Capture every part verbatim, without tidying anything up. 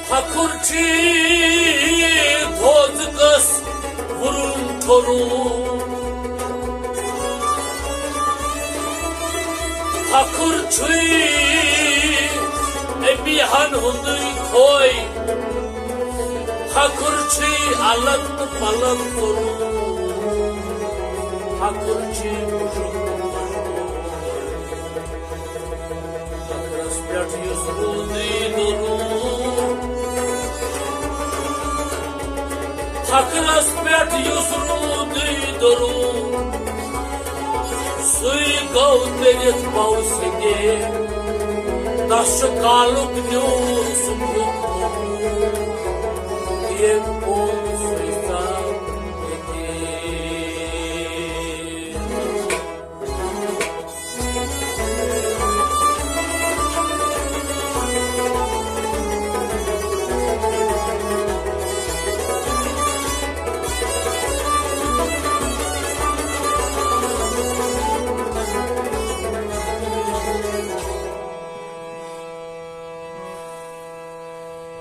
فخر چھی دوزخس وُرُن کوٚرُن۔ فخر چھُے امی ہن ہُنٛدُے کھوے۔ فخر چھُے الگ تہٕ پلگ کوٚرُن۔ فخر چھُے مُشُک تہٕ مشہوٗر۔ فخرس پٮ۪ٹھ یُس روٗدٕے دُروٗد، فخرس پٮ۪ٹھ یُس روٗدٕے دُروٗد، سُے گوٚو تٔرِتھ پوسہٕ دے۔ تس چھُ کالُک نیوٗر صُبحُک موٚموٗد، ییٚمۍ اوٚن سُے ژاو یقیٖن۔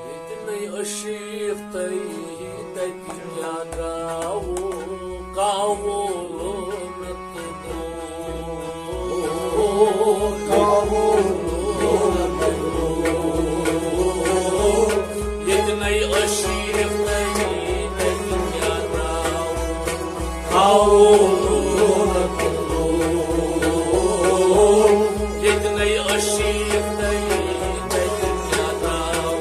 ییٚتہِ نَے عشیٖق تہٕ تَتہِ کیٛاہ درٛاوُ، کاوُ لوٚگ نہٕ تہٕ گوٚو۔ کاوُ لوٚگ نہٕ تہٕ گوٚو۔ ییٚتہِ نَے عشیٖق تہٕ تَتہِ کیٛاہ درٛاوُ، کاوُ لوٚگ نہٕ تہٕ گوٚو۔ ییٚتہِ نَے عشیٖق تہٕ تَتہِ کیٛاہ درٛاوُ،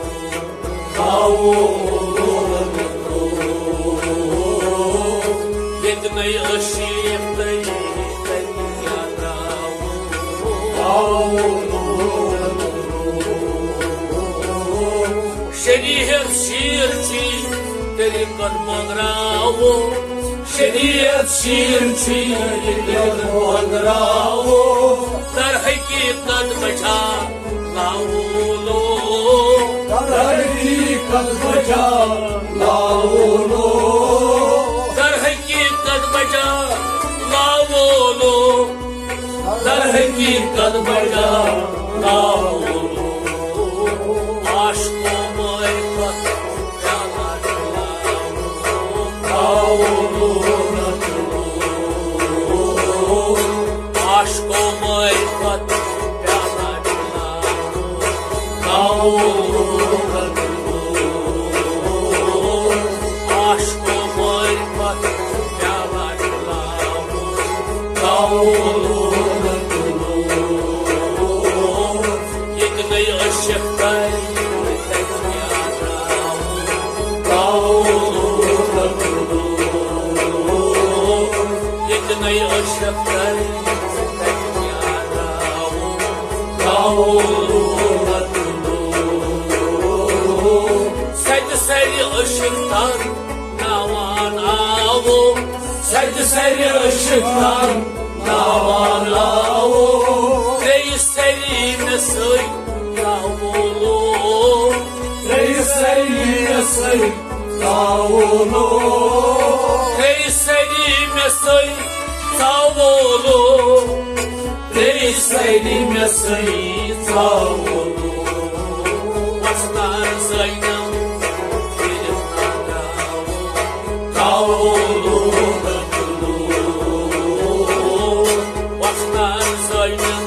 ییٚتہِ نَے عشیٖق تہٕ تَتہِ کیٛاہ درٛاوُ۔ شریعت شیٖر چھی تیٚلہِ کَتھ بٲگراوو۔ شریعت شیٖر چھی تیٚلہِ کَتھ بٲگراوو۔ در حقیٖقت بچا لاوُلو۔ در حقیٖقت بچا لاوُلو۔ در حقیٖقت بچا لاوُلو۔ در حقیٖقت بچا لاوُلو۔ عاشقو معرفت پیالہ چلاوُلو۔ عاشقو معرفت پیالہ چلاوُلو۔ عاشقو معرفت پیالہ چلاوُلو۔ ییٚتہِ نَے عشق تَتہِ کیٛاہ درٛاوُ۔ ییٚتہِ نَے عشق تَتہِ کیٛاہ درٛاوُ۔ سَتہِ سَرِ عشق تَتہِ ناوان آوُ۔ سَتہِ سَرِ عشق تَتہِ ناوان آوُ۔ ترٛیٚیہِ سَرِ مےٚ سۭتۍ ژاوُلو۔ ترٛیٚیہِ سَرِ مےٚ سۭتۍ ژاوُلو۔ ترٛیٚیہِ سَرِ مےٚ سۭتۍ ژاوُلو۔ ترٛیٚیہِ سَرِ مےٚ سۭتۍ ژاوُلو۔ وۄستان زٲنِم کٔرِتھ ناداوُ۔ ژاوُلو۔ وۄستان زٲنِم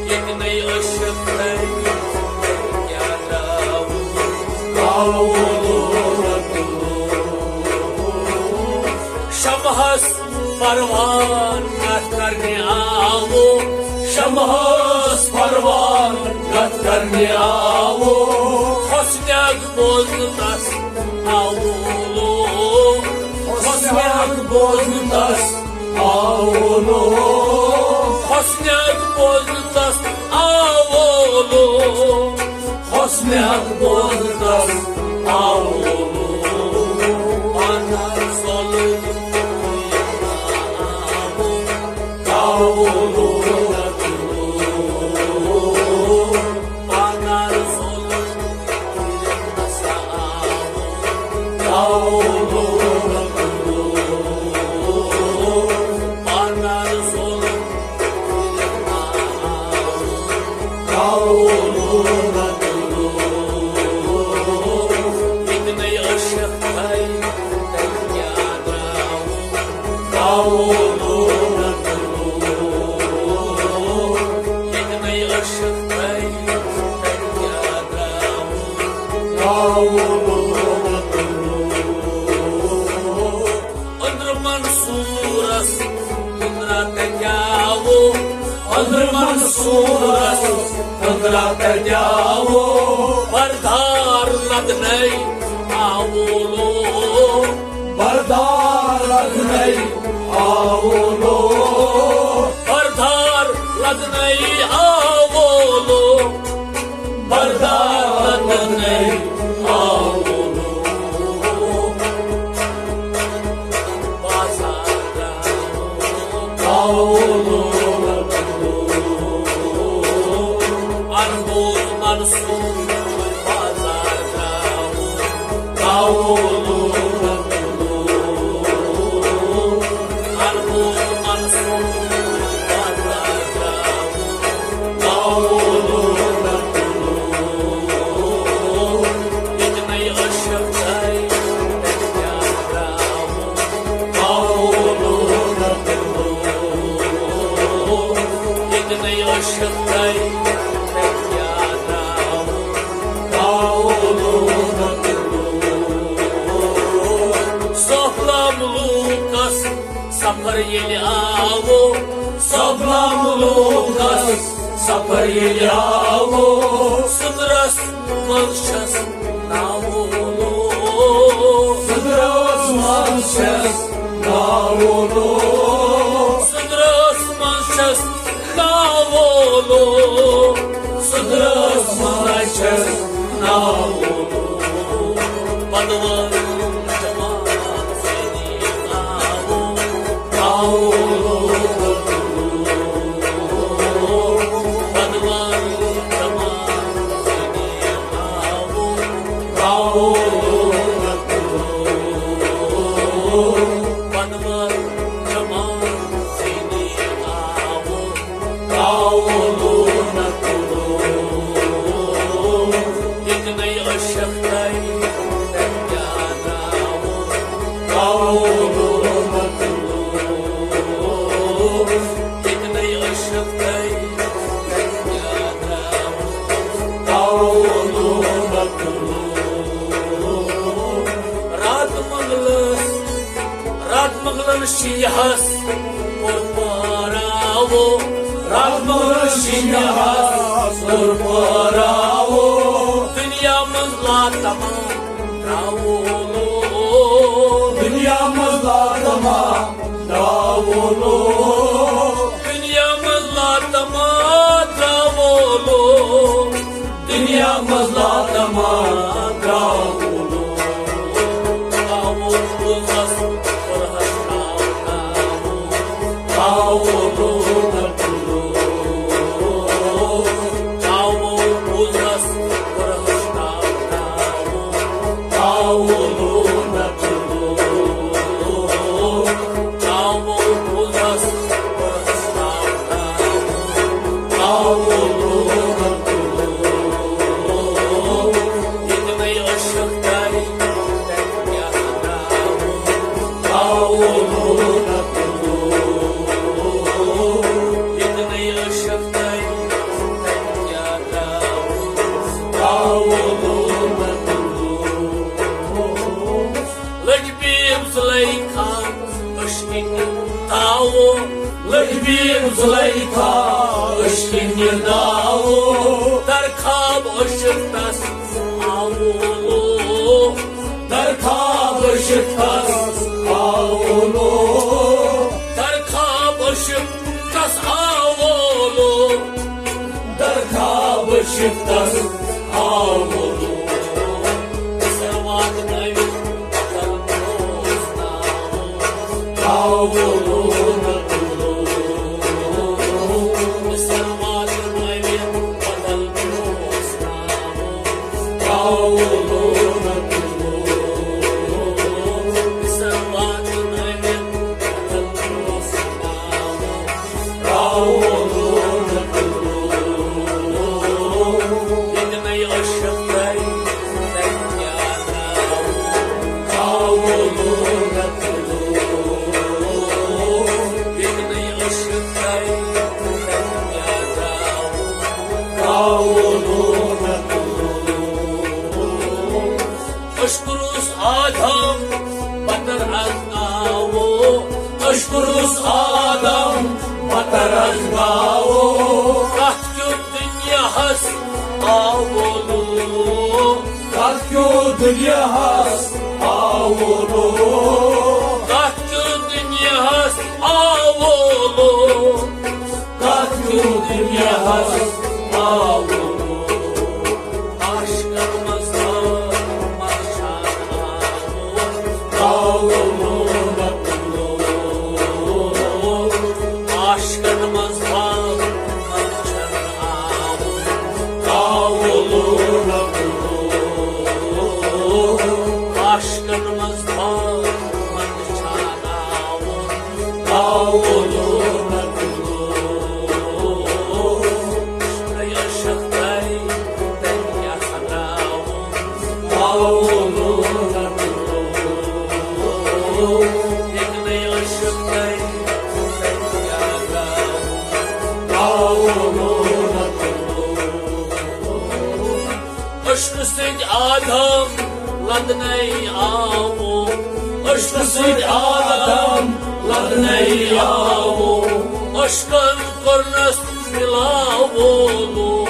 ییٚتہِ نَے عشق تَتہِ کیٛاہ درٛاوُ۔ شمہس پروان کتھ کرنہِ آوو، شمہس پروان کتھ کرنہِ آوو۔ حسنیک بوزنس آوو لو، حسنیک بوزنس آوو لو، حسنیک بوزنس آوو لو۔ حسنیک بوزنس آوو لو۔ پانر سولو آوو لو۔ پانر سولو آوو لو۔ پانر سولو أنٛدرٕ منصوٗرس أنٛدرا تتہِ آوو، أنٛدرٕ منصوٗرس أنٛدرا تتہِ آوو۔ بردار لدنے آوو لو، بردار لدنے آوو لو۔ بردار لدنے آوو لو، بردار لدنے آوو لو۔ بازار آوو لو۔ انمول منصور بازار آوو لو۔ سہلاب لوٗکس سفر ییٚلہِ آوو، سہلاب لوٗکس سفر ییٚلہِ آوو۔ سُدرس منٛز چھس ناوو لو۔ سُدرس منٛز چھس ناوو لو۔ سُدرس منٛز چھس ناوو لو۔ سُدرس منٛز چھس ناوو لو۔ پدوٲرۍ جماعت سٲری آوو۔ آوو لو۔ پدوٲرۍ جماعت سٲری آوو۔ آوو لو۔ پدوٲرۍ جماعت سٲری آوو۔ آوو لو۔ ییٚتہِ نَے عٲشِق تَے تَتہِ کیٛاہ درٛاوُن؟ آوو لو۔ ییٚتہِ نَے عٲشِق تَے تَتہِ کیٛاہ درٛاوُن؟ آوو لو۔ رات منگلس، رات منگلن شیہس کوٚر پٲراوو۔ رات منگلن شیہس کوٚر پٲراوو۔ دُنیا منٛز لاتما ترٛاوو لو۔ دُنیا منٛز لاتما ترٛاوو لو۔ دُنیا منٛز لاتما ترٛاوو لو۔ دُنیا منٛز لاتما ترٛاوو لو۔ ترٛاوو پوٚزس کوٚرہس ناو ناوو۔ ترٛاوو لو۔ ترٛاوو پوٚزس کوٚرہس ناو ناوو۔ ترٛاوو لو۔ لٔج بیٖم زُلیخا، أچھ پیٖر زُلیخا عشقہٕ نِداوو، در خواب عشق تس آوو۔ در خواب عشق تس آوو۔ در خواب عشق تس آوو۔ در خواب عشق تس آوو۔ سر واتنٲوِتھ بدل اوس ناوو۔ آوو۔ سر واتنٲوِتھ بدل اوس ناوو۔ آوو۔ سر واتنٲوِتھ بدل اوس ناوو۔ اشکرس آدم پتر از آوو۔ اشکرس آدم پتر از آوو۔ کتھ کیُتھ دنیاہس آوو لو۔ کتھ کیُتھ دنیاہس آوو لو۔ کتھ کیُتھ دنیاہس آوو لو۔ کتھ کیُتھ دنیاہس آوو لو۔ عاشقن منٛز آو، منٛز چھا آوو۔ آوو لو۔ عاشقن منٛز آو، منٛز چھا آوو۔ آوو لو۔ عاشقن منٛز آو، منٛز چھا آوو۔ آوو لو۔ عشقہٕ سۭتۍ آدم لدنے آوو۔ عشقہٕ سۭتۍ آدم لدنے آوو۔ عشقن کوٚرنس ملاوو لو۔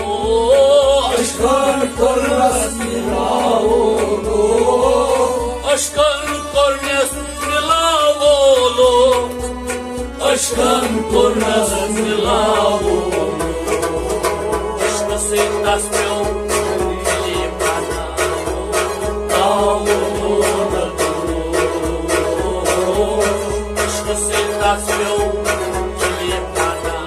عشقن کوٚرنس ملاوو لو۔ عشقن کوٚرنس ملاوو لو۔ عشقن کوٚرنس ملاوو لو۔ عشقہٕ سۭتۍ تس پیوٚو دِلہِ پناہ۔ آوو لو۔ عشقہٕ سۭتۍ تس پیوٚو دِلہِ پناہ۔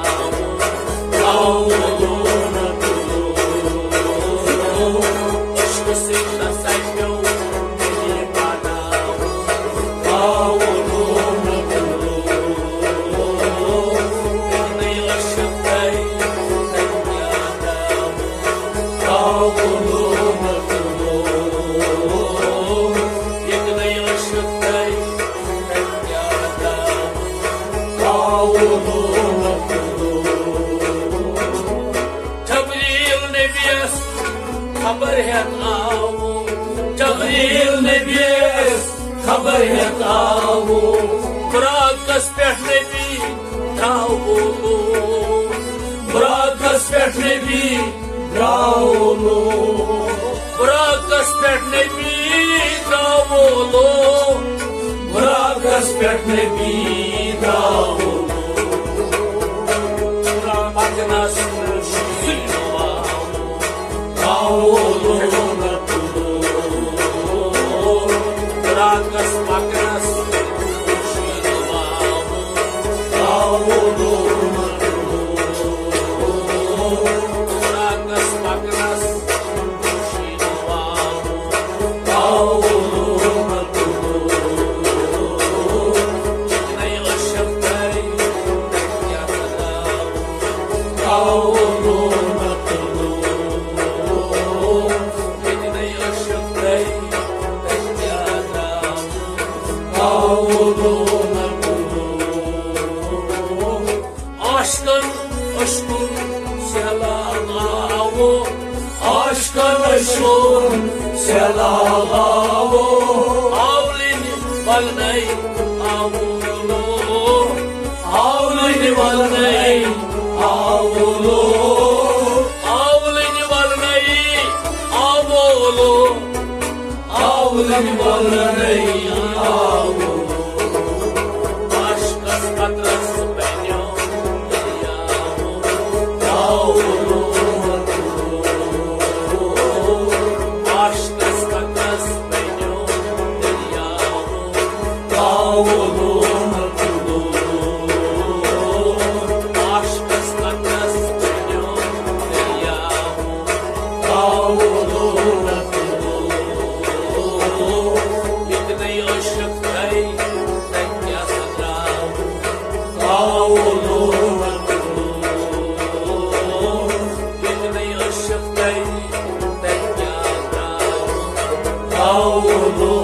جبریل نبیس خبر ہیتھ آو۔ جبریل نبیس خبر ہیتھ آو۔ براقس پٮ۪ٹھ نبی درٛاوو۔ براقس پٮ۪ٹھ نبی درٛاوو۔ براقس پٮ۪ٹھ نبی درٛاوو۔ براقس پٮ۪ٹھ نبی درٛاوو۔ پکنس سُے نواوو۔ آوو لو۔ براقس پکنس سُے نواوو۔ آوو لو۔ براقس پکنس سُے نواوو۔ آوو لو۔ عاشقن عشقُک سیلاب آوو۔ عاشقن عشقُک سیلاب آوو۔ آولِنۍ پلنے آوو۔ آولٕنۍ ولنَے آوولو۔ آولٕنۍ ولنَے آوولو۔ آولٕنۍ ولنَے آوولو۔ عاشقس قطرس بنیو دریاو۔ آوولو۔ عاشقس قطرس بنیو دریاو۔ آوولو۔ عاشقس قطرس بنیو دریاو۔ آوولو۔ ییٚتہِ نَے عٲشِق تھَے، تَتہِ کیٛاہ سا درٛاو؟ آوولو۔ ییٚتہِ نَے عٲشِق تھَے، تَتہِ کیٛاہ درٛاو؟ آوولو۔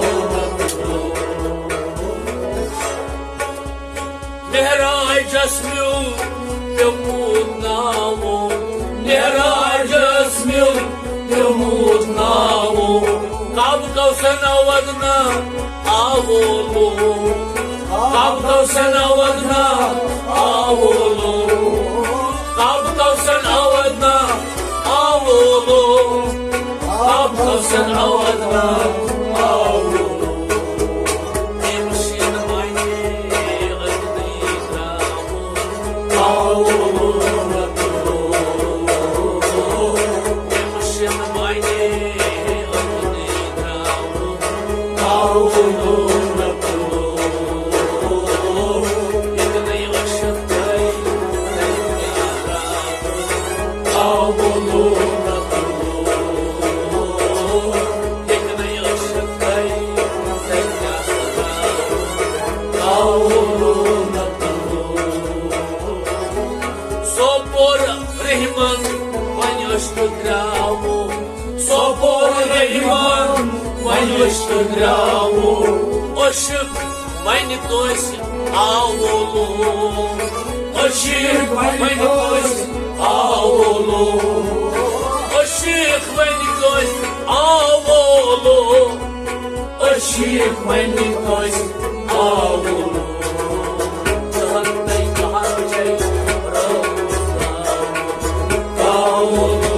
معراجس میول پیوٚمُت ناوو، معراجس میول پیوٚمُت ناوو۔ قاب قوسن او ادنی آوولو۔ قاب قوسن او ادنی آوولو۔ قاب قوسن او ادنی آوولو۔ قاب قوسن او ادنی آوولو۔ تٔمۍ سٕنٛدِ معنی أتنٕے درٛاوُن۔ آوولو۔ تٔمۍ سٕنٛدِ معنی أتنٕے درٛاوُن۔ آوولو۔ ییٚتہِ نَے عٲشِق تھَے، تَتہِ کیٛاہ درٛاوُن؟ آوولو۔ سوپور رحمان وۄنۍ عٲشِق درٛاوُن۔ سوپور رحمان وۄنۍ عٲشِق درٛاوُن۔ عٲشِق وۄنۍ کٲنٛسہِ آوولو۔ عٲشِق وۄنۍ کٲنٛسہِ آوولو۔ عٲشِق وۄنۍ کٲنٛسہِ آوولو۔ عٲشِق وۄنۍ کٲنٛسہِ آوولو۔ ژٕ ہن تَے کَہَر چھَے رٲومٕژ آوولو۔